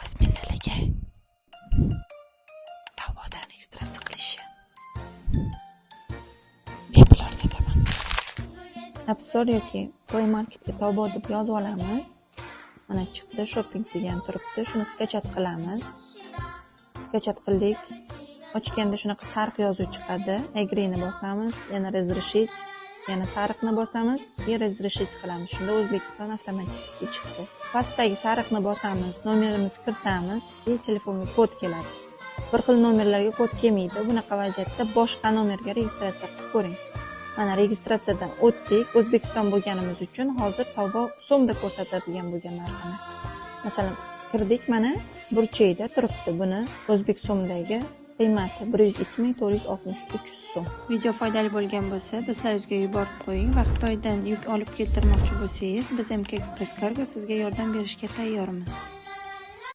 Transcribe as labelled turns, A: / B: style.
A: Hozir men sizlarga Taobaodan registratsiya qilishni bepul o'rgataman. App Store yoki Play Marketga Taobao deb yozib olamiz. Mana, chiqdi, shopping degan turibdi. Shuni скачать qilamiz. Скачать qildik. Ochganda shunaqa sariq yozuv chiqadi. Agree ni bosamiz, yana разрешить, yana sariqni bosamiz и разрешить qilamiz. Shunda O'zbekiston avtomatik chiqdi. Pastdagi sariqni bosamiz, nomerimizni kiritamiz и telefonga kod keladi. Bir xil nomerlarga kod kelmaydi. Bunaqa vaziyatda boshqa nomerga registratsiya qilib ko'ring. Mana, registratsiyadan o'tdik. O'zbekiston bo'lganimiz uchun hozir Taobao so'mda ko'rsatadigan bo'lgan narxini. Masalan, kirdik, mana, burchakda turibdi buni o'zbek so'mdagi qiymati 102 463 so'm.
B: Video foydali bo'lgan bo'lsa, do'stlaringizga yuborib qo'ying va Xitoydan yuk olib keltirmoqchi bo'lsangiz, biz MK Express Cargo sizga yordam berishga tayyormiz.